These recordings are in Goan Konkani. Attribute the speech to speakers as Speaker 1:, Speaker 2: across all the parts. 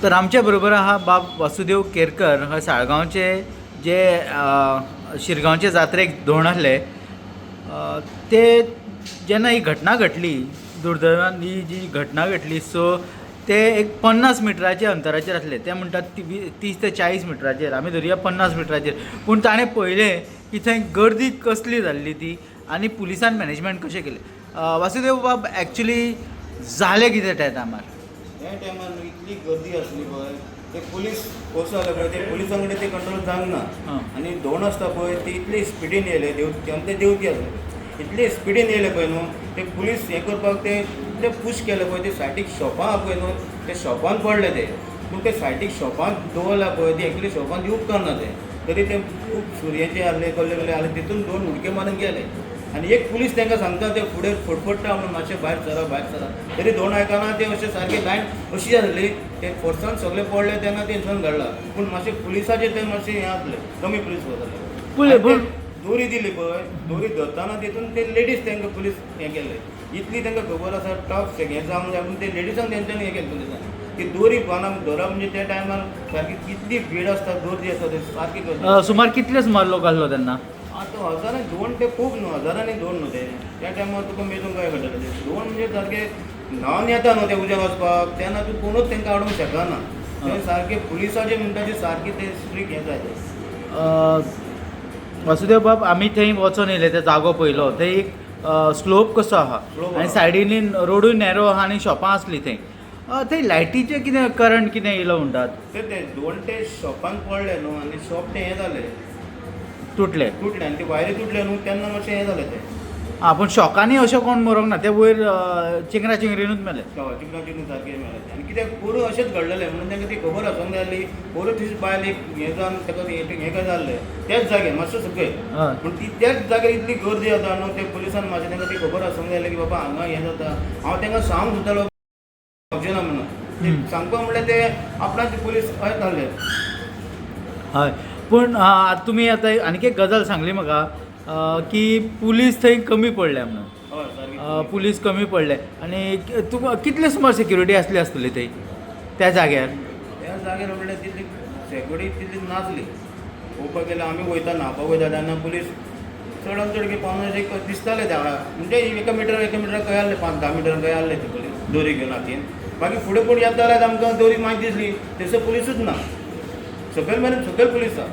Speaker 1: तर आमच्या बरोबर आहा बाब वासुदेव केरकर. हय, साळगांवचे जे शिरगांवचे जात्रेक धोण आसले, ते जेन्ना ही घटना घडली, दुर्दैवान ही जी घटना घडली, सो ते एक 50 मिटराच्या अंतराचेर आसले. ते म्हणटात 30 ते 40 मिटराचेर, आमी धरुया 50 मिटराचेर. पूण ताणें पळयलें की थंय गर्दी कसली जाल्ली ती आनी पुलिसान मॅनेजमेंट कशें केलें. वासुदेव बाब, एक्चुली जालें कितें त्या टायमार?
Speaker 2: त्या टायमार न्हू इतली गर्दी आसली पळय, ते पुलीस फोर्स आसले पळय, ते पुलिसां कडेन ते कंट्रोल जावंक ना. आनी धोण आसता पळय, ते इतली स्पिडीन येयले, देंवती, आनी ते देंवती आसले, इतले स्पिडीन येयले पळय न्हू, ते पुलीस हें करपाक ते इतले पूश केले पळय, ते सायडीक शॉपां आहा पळय न्हू, ते शॉपान पडले ते. पूण ते सायडीक शॉपान दवरला पळय, ते एक्चुली शॉपान उपकारना ते, तरी ते खूब सुरयेचे आहले, कसले कसले आहले, तितून दोन उडक्यो मारून गेले. आनी एक पुलीस तांकां सांगता, ते फुडें फडफडटा म्हणून, मातशें भायर सरा, भायर सरा, तरी दोन आयकना ते. अशें सारकी लायन अशी आसली, ते फोर्सान सगळे पडले तेन्ना तेंच्यान घडला. पूण मातशें पुलिसाचेर ते मातशें हें आसलें, कमी पुलीस वताले. दोरी दिली पळय, दोरी धरतना तितून ते लेडीज तांकां पुलीस हें केले, इतली तांकां खबर आसा टफ हें जावंक जाय. पूण ते लेडिजांक तेंच्यांनी हें केलें पुलिसांनी की दोरी बांदप धरप म्हणजे त्या टायमार सारकी कितली भीड आसता, गर्दी आसता, ते सारकी गर्दी.
Speaker 1: सुमार कितले सुमार लोक आसलो तेन्ना?
Speaker 2: आतां हजारांनी धोण ते खूब न्हू, हजारांनी धोण न्हू ते. त्या टायमार तुका मेजूंक काय कळटलें? ते धोण म्हणजे सारके न्हांवन येता न्हू ते उज्यान वचपाक, तेन्ना तूं कोणूच तांकां आडोवंक शकना. ते सारके पुलिसाचे म्हणटा ते सारके ते स्ट्रीक हें जाय ते.
Speaker 1: वासुदेव बाब, आमी थंय वचोन येयले, ते जागो पळयलो, थंय एक स्लोप कसो आहा
Speaker 2: स्लोप
Speaker 1: आनी
Speaker 2: आहा.
Speaker 1: सायडीनी रोडूय नॅरो आहा आनी शॉपां आसलीं थंय. थंय लायटीचें कितें करंट कितें येयलो म्हणटात?
Speaker 2: ते ते धोण ते शॉपान पडले न्हू आनी शॉप तें हें जालें.
Speaker 1: तुटलें.
Speaker 2: तुटलें आनी ते वायरी तुटले न्हू, तेन्ना मातशें हें जालें तें.
Speaker 1: आं, पूण शॉकांनी अशें कोण मरोंक ना, ते वयर चिंगरा चिंगरीनूच मेले.
Speaker 2: हय, चिकना चिकन सारकें मेळ्ळें आनी कित्याक पोरूं अशेंच घडलेलें म्हणून तांकां ती खबर आसूंक जाय आसली. पोरूं तीच बायल एक हें जावन ताका हें काय जाल्लें त्याच जाग्यार मातशें सकयल. पूण ती त्याच जाग्यार इतली गर्दी जाता न्हू, ते पुलिसान मातशें तांकां ती खबर आसूंक जाय आसली की बाबा हांगा हें जाता. हांव तांकां सांगूंक सुद्दां पावचें ना म्हणून ते सांगपाक म्हणल्यार ते आपणाचे पुलीस हय जाल्ले.
Speaker 1: हय, पूण आतां तुमी आतां आनीक एक गजाल सांगली म्हाका की पुलीस थंय कमी पडल्या म्हणून.
Speaker 2: हय, सारकें.
Speaker 1: पुलीस कमी पडले आनी तुका कितले सुमार सेक्युरिटी आसली आसतली थंय त्या जाग्यार?
Speaker 2: त्या जाग्यार म्हणल्यार तितली सेक्युरिटी तितली नासली. पळोवपाक गेल्यार आमी वयता, न्हांवपाक वयता तेन्ना पुलीस चडान चड की 50 एक दिसताले त्या वेळार. म्हणजे एका मिटर एका मिटराक खंय आहले, 5-10 मिटरान खंय आहले ते पुलीस दोरी घेवन हातीन. बाकी फुडें कोण येता जाल्यार आमकां दोरी मागीर दिसली, थंयसर पुलिसूच ना. सकयल मेरेन सकयल पुलीस आसा,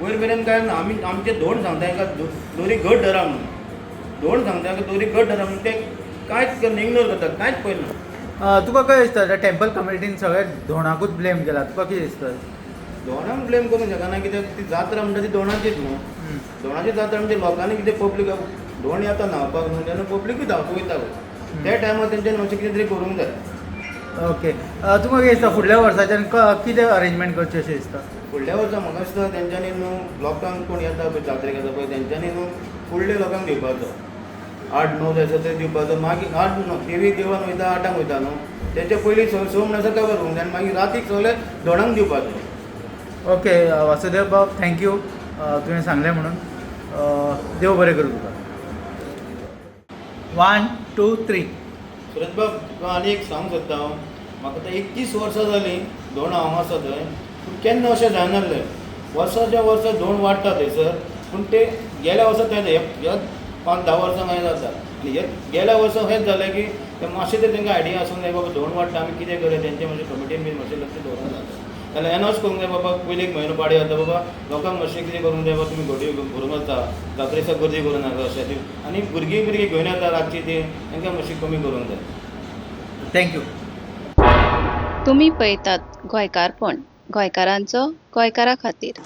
Speaker 2: वयर मेरेन काय ना. आमी आमचे धोण सांगता एका दोरी घट धरा म्हणून, धोण सांगता एका दोरी घट धरा म्हणून, ते कांयच इग्नोर करतात, कांयच पळयना.
Speaker 1: तुका कशें दिसता, टेम्पल कमिटीन सगळे धोणाकूच ब्लेम केला, तुका कितें दिसता?
Speaker 2: धोणांक ब्लेम करूंक शकना, कित्याक ती जात्रा म्हणटा ती धोणाचीच न्हू. धोणाची जात्रा म्हणजे लोकांनी कितें पब्लीक धोण येता न्हांवपाक न्हू, तेन्ना पब्लिकूय धांवपाक वयता पळय, त्या टायमार तेंच्यांनी मातशें कितें तरी करूंक जाय.
Speaker 1: ओके, तुका कितें दिसता, फुडल्या वर्साच्यान कितें अरेंजमेंट करचें अशें दिसता?
Speaker 2: फुडल्या वर्सा म्हाका दिसता तेंच्यांनी न्हू लोकांक कोण येता पळय जात्रेक येता पळय, तेंच्यांनी न्हू फुडले लोकांक दिवपाचो 8-9 जायसर ते दिवपाचो. मागीर 8-9 देवी देवळान वयता, 8ांक वयता न्हू, तेच्या पयलीं 6 म्हणसर कवर करूंक जाय आनी मागीर रातीक सगळे धोणांक दिवपाचो.
Speaker 1: ओके वासुदेव बाब, thank you तुवें सांगलें म्हणून. देव बरें करूं तुका. 1 2 3.
Speaker 2: सुरज बाब, तुका आनी एक सांगूंक सोदता हांव. म्हाका आतां 31 वर्सां जालीं धोण हांव आसा थंय, पूण केन्ना अशें जायनासलें. वर्साच्या वर्सा धोण वाडटा थंयसर, पूण ते गेल्या वर्सा तें ह्या 5-10 वर्सां हें जाता आनी हे गेल्या वर्सा हेंच जालें की ते मातशें ते तांकां आयडिया आसूंक जाय बाबा धोण वाडटा, आमी कितें करया. तेंचे मातशें कमिटीन बीन मातशें लक्ष दवरूंक जाय. जाल्यार एनावन्स करूंक जाय बाबा पयलीं एक म्हयनो पाडी जाता, बाबा लोकांक मातशें कितें करूंक जाय, बाबा तुमी घोडी भरून वता जात्रे दिसा, गर्दी करूं नाका अशें. आनी भुरगीं भुरगीं घेवन येता रातची, ती तांकां मातशी कमी करूंक जाय.
Speaker 1: Thank you.
Speaker 3: तुमी पळयतात गोंयकारपण, गोंयकारांचो गोंयकारा खातीर.